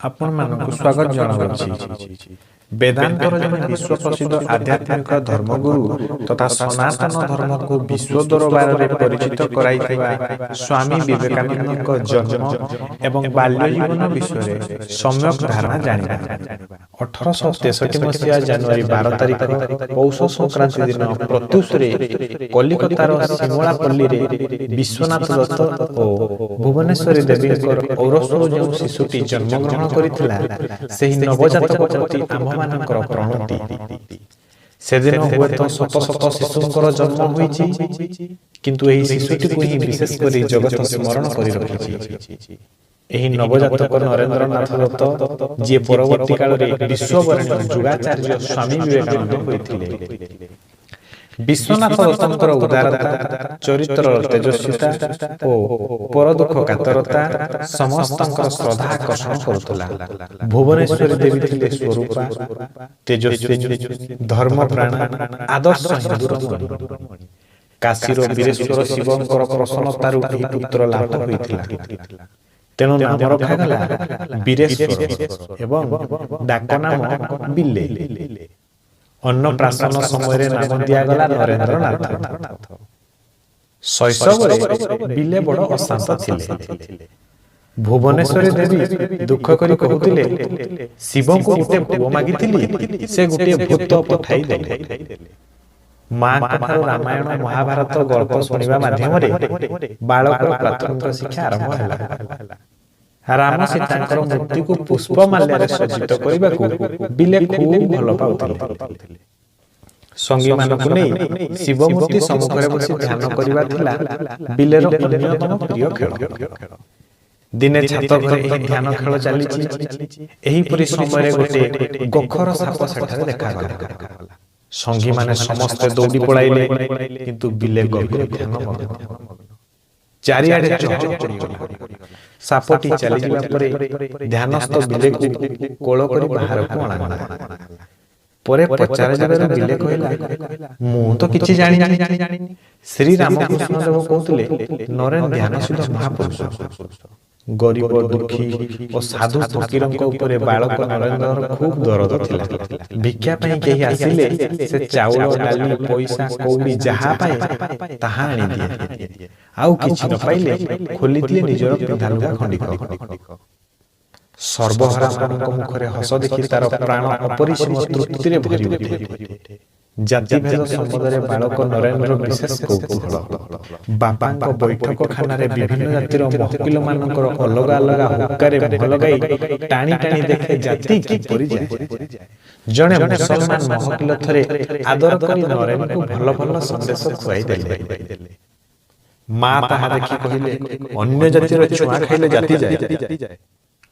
ଆପଣମାନଙ୍କୁ ସ୍ୱାଗତ ଜଣାଉଛି। ବେଦାନ୍ତର ଜଣେ ବିଶ୍ୱପ୍ରସିଦ୍ଧ ଆଧ୍ୟାତ୍ମିକ ଧର୍ମଗୁରୁ ତଥା ସନାତନ ଧର୍ମକୁ ବିଶ୍ୱ ଦରବାରରେ ପରିଚିତ କରାଇଥିବା ସ୍ୱାମୀ ବିବେକାନନ୍ଦଙ୍କ ଜନ୍ମ ଏବଂ ବାଲ୍ୟ ଜୀବନ ବିଷୟରେ ସମ୍ୟକ ଧାରଣା ଜାଣିବା। 1863 ମସିହା ଜାନୁଆରୀ 12 ତାରିଖ ପୌଷ ସଂକ୍ରାନ୍ତି ଦିନ ପ୍ରତ୍ୟୁଷରେ କଲିକତାର ସିମଳାପଲ୍ଲୀରେ ବିଶ୍ୱନାଥ ଦତ୍ତ ଓ ଭୁବନେଶ୍ୱରୀ ଦେବୀଙ୍କର ଔରସରୁ ଯେଉଁ ଶିଶୁଟି ଜନ୍ମଗ୍ରହଣ କରିଥିଲା, ସେହି ନବଜାତକ ପ୍ରତି ଆମ୍ଭମାନଙ୍କର ପ୍ରଣତି। ସେଦିନ ହୁଏତ ଶତ ଶତ ଶିଶୁଙ୍କର ଜନ୍ମ ହୋଇଛି, କିନ୍ତୁ ଏହି ଶିଶୁଟିକୁ ହିଁ ବିଶେଷ କରି ଜଗତ ସ୍ମରଣ କରି ରଖିଛି। ଏହି ନବଜାତକ ନରେନ୍ଦ୍ରନାଥ ଦତ୍ତ, ଯିଏ ପରବର୍ତ୍ତୀ କାଳରେ ବିଶ୍ୱବରେଣ୍ୟ ଯୁଗାଚାର୍ଯ୍ୟ ସ୍ୱାମୀ ବିବେକାନନ୍ଦ ହୋଇଥିଲେ। ବିଶ୍ୱନାଥ ଦତ୍ତଙ୍କର ଉଦାରତା, ଚରିତ୍ରର ତେଜସ୍ୱିତା ଓ ପରଦୁଃଖ କାତରତା ସମସ୍ତଙ୍କର ଶ୍ରଦ୍ଧା ଆକର୍ଷଣ କରୁଥିଲା। ଭୁବନେଶ୍ୱରୀ ଦେବୀ ଥିଲେ ସ୍ୱରୂପା, ତେଜସ୍ୱିନୀ, ଧର୍ମପ୍ରାଣା, ଆଦର୍ଶ ହିନ୍ଦୁ ରମଣୀ। କାଶୀର ବୀରେଶ୍ୱର ଶିବଙ୍କର ପ୍ରସନ୍ନତାରୁ ଏହି ପୁତ୍ର ଲାଭ ହୋଇଥିଲା। ତେଣୁ ନାମ ରଖାଗଲା ବୀରେଶ୍ୱର ଏବଂ ଡାକ ନାମ ବିଲେ। ଅନ୍ନପ୍ରାଶନ ସମୟରେ ନାମ ଦିଆଗଲା ନରେନ୍ଦ୍ରନାଥ। ଶୈଶବରେ ବିଲେ ବଡ଼ ଅଶାନ୍ତ ଥିଲେ। ଭୁବନେଶ୍ୱରୀ ଦେବୀ ଦୁଃଖ କରି କହୁଥିଲେ, "ଶିବଙ୍କୁ ଗୋଟେ ପୁଅ ମାଗିଥିଲି, ସେ ଗୋଟିଏ ଭୂତ ପଠାଇ ଦେଲେ।" ମାଙ୍କଠାରୁ ରାମାୟଣ, ମହାଭାରତ ଗଳ୍ପ ଶୁଣିବା ମାଧ୍ୟମରେ ବାଳକର ପ୍ରାଥମିକ ଶିକ୍ଷା ଆରମ୍ଭ ହେଲା। ରାମ ସୀତାଙ୍କର ମୂର୍ତ୍ତିକୁ ପୁଷ୍ପମାଲ୍ୟରେ ସଜ୍ଜିତ କରିବାକୁ ବିଲେ ଖୁବ୍ ଭଲ ପାଉଥିଲେ। ସଙ୍ଗୀମାନଙ୍କୁ ନେଇ ଶିବମୂର୍ତ୍ତି ସମ୍ମୁଖରେ ବସି ଧ୍ୟାନ କରିବା ଥିଲା ବିଲେର ଅନ୍ୟତମ ପ୍ରିୟ ଖେଳ। ଦିନେ ଛାତ ଘରେ ଏହି ଧ୍ୟାନ ଖେଳ ଚାଲିଛି, ଏହିପରି ସମୟରେ ଗୋଟେ ଗୋଖର ସାପ ସେଠାରେ ଦେଖାଗଲା। ସଙ୍ଗୀମାନେ ସମସ୍ତେ ଦୌଡ଼ି ପଳାଇଲେ, କିନ୍ତୁ ବିଲେ ଗଭୀର ଧ୍ୟାନମଗ୍ନ। ଚାରିଆଡ଼େ ଚହଳ ପଡ଼ିଗଲା। ସାପଟି ଚାଲିଯିବା ପରେ ଧ୍ୟାନସ୍ଥ ବିଲେକୁ କୋଳ କରି ବାହାରକୁ ଅଣାଗଲା। ପରେ ପଚରାଯିବାରୁ ବିଲେ କହିଲା, "ମୁଁ ତ କିଛି ଜାଣିନି।" ଶ୍ରୀ ରାମକୃଷ୍ଣ ଦେବ କହୁଥିଲେ, ନରେନ ଧ୍ୟାନସିଦ୍ଧ ମହାପୁରୁଷ। ଗରିବ, ଦୁଃଖୀ ଓ ସାଧୁ ଫକୀରଙ୍କ ଉପରେ ବାଳକ ନରେନ୍ଦ୍ରର ଖୁବ୍ ଦରଦ ଥିଲା। ଭିକ୍ଷା ପାଇଁ କେହି ଆସିଲେ ସେ ଚାଉଳ, ଡାଲି, ପଇସା କଉଡ଼ି ଯାହା ପାଏ ତାହା ଆଣିଦିଏ। ଆଉ କିଛି ନ ପାଇଲେ ଖୋଲିଦିଏ ନିଜର ପିନ୍ଧା ଲୁଗା ଖଣ୍ଡିକ। ସର୍ବହରାମାନଙ୍କ ମୁଖରେ ହସ ଦେଖି ତାର ପ୍ରାଣ ଅପରିସୀମ ତୃପ୍ତିରେ ଭରି ଉଠେ। ଜାତିଭେଦ ସମ୍ବନ୍ଧରେ ବାଳକ ନରେନ୍ଦ୍ର ବିଶେଷ କୌତୂହଳ। ବାପାଙ୍କ ବୈଠକଖାନାରେ ବିଭିନ୍ନ ଜାତିର ମହକିଲମାନଙ୍କର ଅଲଗା ଅଲଗା ହୁକ୍କାରେ ମୁହଁ ଲଗାଇ ଟାଣି ଟାଣି ଦେଖେ, ଜାତି କିପରି ଯାଏ। ଜଣେ ମୁସଲମାନ ମହକିଲ ଥରେ ଆଦର କରି ନରେନକୁ ଭଲ ଭଲ ସନ୍ଦେଶ ଖୁଆଇ ଦେଲେ। ମା ତାହା ଦେଖି କହିଲେ, "ଅନ୍ୟ ଜାତିର ଛୁଆଁ ଖାଇଲେ ଜାତି ଯାଏ,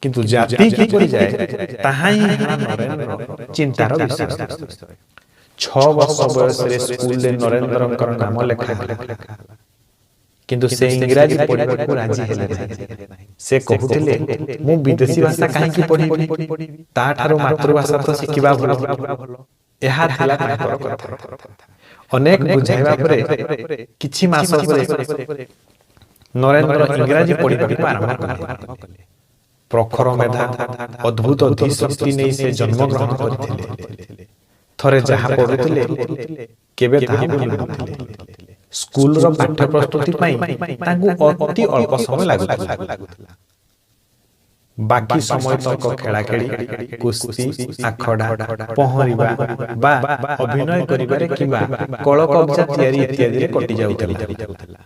କିନ୍ତୁ ଜାତି କିପରି ଯାଏ, ତାହା ହିଁ ହେଲା ନରେନର ଚିନ୍ତାର ବିଷୟ।" 6 ବର୍ଷ ବୟସରେ ସ୍କୁଲରେ ନରେନ୍ଦ୍ରଙ୍କର ନାମ ଲେଖା ହେଲା। କିନ୍ତୁ ସେ ଇଂରାଜୀ ପଢ଼ିବାକୁ ରାଜି ହେଲେ ନାହିଁ। ସେ କହୁଥିଲେ, "ମୁଁ ବିଦେଶୀ ଭାଷା କାହିଁକି ପଢ଼ିବି? ତାଠାରୁ ମାତୃଭାଷା ତ ଶିଖିବା ଭଲ।" ଏହା ଥିଲା ତାଙ୍କର କଥା। ଅନେକ ବୁଝାଇବା ପରେ କିଛି ମାସ ପରେ ନରେନ୍ଦ୍ର ଇଂରାଜୀ ପଢ଼ିବାକୁ ଆରମ୍ଭ କଲେ। ପ୍ରଖର ମେଧା, ଅଦ୍ଭୁତ ଧୀଶକ୍ତି ନେଇ ସେ ଜନ୍ମଗ୍ରହଣ କରିଥିଲେ। ଥରେ ଯାହା ପଢ଼ୁଥିଲେ, କେବେ ତାହା ଭୁଲି ନଥିଲେ। ସ୍କୁଲର ପାଠ୍ୟ ପ୍ରସ୍ତୁତି ପାଇଁ ତାଙ୍କୁ ଅତି ଅଳ୍ପ ସମୟ ଲାଗୁଥିଲା। ବାକି ସମୟ ତକ ଖେଳାଖେଳି, କୁସ୍ତି, ଆଖଡ଼ା, ପହଁରିବା ବା ଅଭିନୟ କରିବାରେ କିମ୍ବା କଳକବଜା ତିଆରି ଇତ୍ୟାଦିରେ କଟି ଯାଉଥିଲା।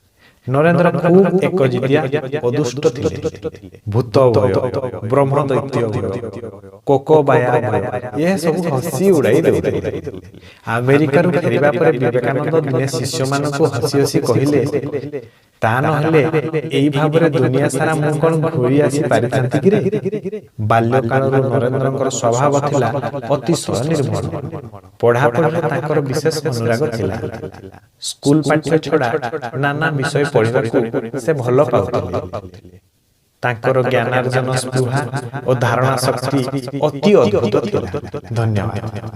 ନରେନ୍ଦ୍ର ଖୁବ୍ ଏକଜିଦିଆ ଓ ଦୁଷ୍ଟ ଥିଲେ। ଭୂତ ଭୟ, ବ୍ରହ୍ମଦୈତ୍ୟ ଭୟ, କୋକବାୟା ଭୟ ଏସବୁ ହସି ଉଡ଼ାଇ ଦେଉଥିଲେ। ଆମେରିକାରୁ ଫେରିବା ପରେ ବିବେକାନନ୍ଦ ଦିନେ ଶିଷ୍ୟମାନଙ୍କୁ ହସି ହସି କହିଲେ, "ତା ନହେଲେ ଏଇ ଭାବରେ ଦୁନିଆ ସାରା ମୁଁ କଣ ଘୂରି ଆସି ପାରିଥାନ୍ତି କିରେ?" ବାଲ୍ୟକାଳରୁ ନରେନ୍ଦ୍ରଙ୍କର ସ୍ୱଭାବ ଥିଲା ଅତିଶୟ ନିର୍ମଳ। ପଢ଼ାପଢ଼ିରେ ତାଙ୍କର ବିଶେଷ ଅନୁରାଗ ଥିଲା। ସ୍କୁଲ ପାଠ୍ୟ ଛଡ଼ା ନାନା ବିଷୟ ପଢ଼ିବାକୁ ସେ ଭଲ ପାଉଥିଲେ। ତାଙ୍କର ଜ୍ଞାନାର୍ଜନ ସ୍ପୃହା ଓ ଧାରଣା ଶକ୍ତି ଅତି ଅଦ୍ଭୁତ ଥିଲା। ଧନ୍ୟବାଦ।